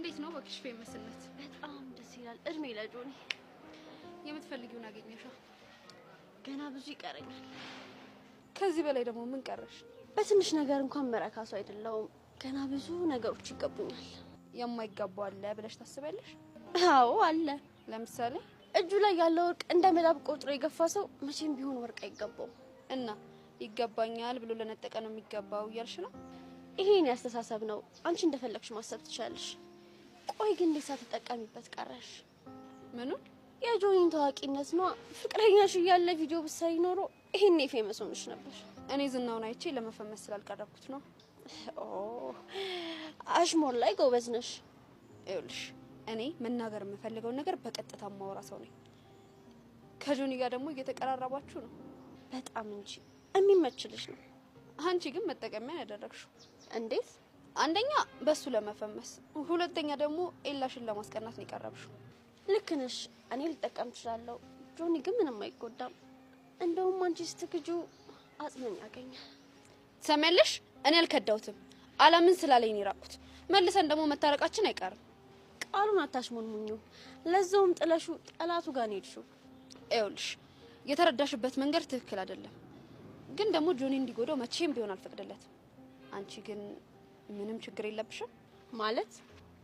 እንዴት ነው እባክሽ famous ነት? በጣም ደስ ይላል። እድሜ ለጆኒ። የምትፈልጊውን አገኘሻ? ገና ብዙ ይቀረኛል። ከዚህ በላይ ደግሞ ምን ቀረሽ? በትንሽ ነገር እንኳን መረካሱ አይደለውም። ገና ብዙ ነገሮች ይገቡኛል። የማይገባው አለ ብለሽ ታስቢያለሽ? አዎ አለ። ለምሳሌ እጁ ላይ ያለው ወርቅ እንደ መዳብ ቆጥሮ የገፋ ሰው መቼም ቢሆን ወርቅ አይገባውም። እና ይገባኛል ብሎ ለነጠቀ ነው የሚገባው እያልሽ ነው? ይሄን ያስተሳሰብ ነው። አንቺ እንደፈለግሽ ማሰብ ትችላለሽ። ቆይ ግን እንዴት ሳትጠቀሚበት ቀረሽ? ምኑን? የጆኒን ታዋቂነት ነዋ። ፍቅረኛሽ እያለ ቪዲዮ ብትሰሪ ኖሮ ይሄኔ famous ሆነሽ ነበር። እኔ ዝናውን አይቼ ለመፈመስ ስላልቀረብኩት ነው። ኦ አሽሙር ላይ ጎበዝ ነሽ። ይኸውልሽ እኔ መናገር የምፈልገውን ነገር በቀጥታ ማወራ ሰው ነኝ። ከጆኒ ጋር ደግሞ እየተቀራረባችሁ ነው። በጣም እንጂ የሚመች ልጅ ነው። አንቺ ግን መጠቀሚያ ያደረግሽው። እንዴት? አንደኛ በሱ ለመፈመስ፣ ሁለተኛ ደግሞ ኤላሽን ለማስቀናት ነው የቀረብሽው። ልክ ነሽ። እኔ ልጠቀም እችላለሁ። ጆኒ ግን ምንም አይጎዳም። እንደውም አንቺ ስትክጁ አጽናኝ ያገኛል። ትሰሚያለሽ? እኔ አልከዳሁትም። አላምን ስላለኝ ነው የራቅኩት። መልሰን ደግሞ መታረቃችን አይቀርም። ቃሉን አታሽሞንሙኙ። ለዛውም ጥለሹ ጠላቱ ጋር ነው የሄድሽው። ይኸውልሽ የተረዳሽበት መንገድ ትክክል አይደለም። ግን ደግሞ ጆኒ እንዲጎዳው መቼም ቢሆን አልፈቅድለትም። አንቺ ግን ምንም ችግር የለብሽም ማለት?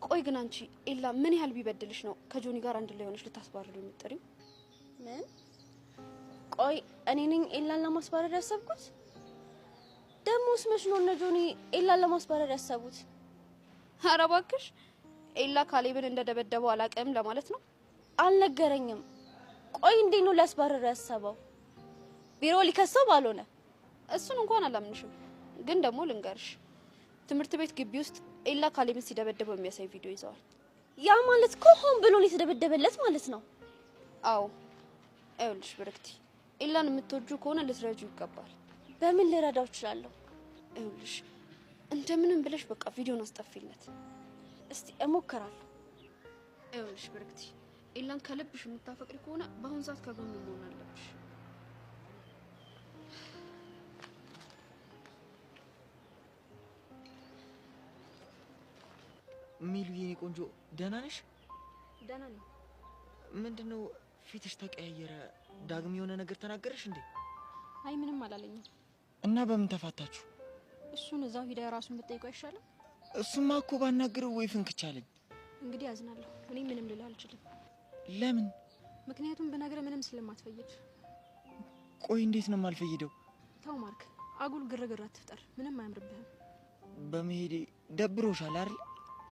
ቆይ ግን አንቺ ኤላ ምን ያህል ቢበድልሽ ነው ከጆኒ ጋር አንድ ላይ ሆነሽ ልታስባርሩ የምትጥሪው? ምን? ቆይ እኔ ነኝ ኤላን ለማስባረር ያሰብኩት? ደግሞስ መች ነው እነ ጆኒ ኤላን ለማስባረር ያሰቡት? ኧረ እባክሽ ኤላ ካሌብን እንደደበደበው አላውቅም ለማለት ነው? አልነገረኝም። ቆይ እንዴት ነው ሊያስባረር ያሰበው? ቢሮ ሊከሰው ባልሆነ። እሱን እንኳን አላምንሽም። ግን ደግሞ ልንገርሽ፣ ትምህርት ቤት ግቢ ውስጥ ኤላ ካሌብን ሲደበደበው የሚያሳይ ቪዲዮ ይዘዋል። ያ ማለት እኮ ሆን ብሎ ነው የተደበደበለት ማለት ነው። አዎ። ይኸውልሽ ብርክቲ፣ ኤላን የምትወጂው ከሆነ ልትረጂው ይገባል። በምን ልረዳው እችላለሁ? ይኸውልሽ እንደምንም ብለሽ በቃ ቪዲዮን አስጠፊለት። እስቲ እሞክራለሁ። ይኸውልሽ ብርክቲ፣ ኤላን ከልብሽ የምታፈቅሪ ከሆነ በአሁን ሰዓት ከጎኑ መሆን አለብሽ። ሚሉ የኔ ቆንጆ ደህና ነሽ? ደህና ነኝ። ምንድነው ፊትሽ ተቀያየረ? ዳግም የሆነ ነገር ተናገረሽ እንዴ? አይ ምንም አላለኝም። እና በምን ተፋታችሁ? እሱን እዛው ሂዳ ራሱን ብትጠይቀው አይሻልም? እሱማ እኮ ባናግረው ወይ ፍንክች አለኝ። እንግዲህ አዝናለሁ። እኔ ምንም ልልህ አልችልም። ለምን? ምክንያቱም ብነግርህ ምንም ስለማትፈይድ። ቆይ እንዴት ነው የማልፈይደው? ተው ማርክ፣ አጉል ግርግር አትፍጠር። ምንም አያምርብህም። በመሄዴ ደብሮሻል አይደል?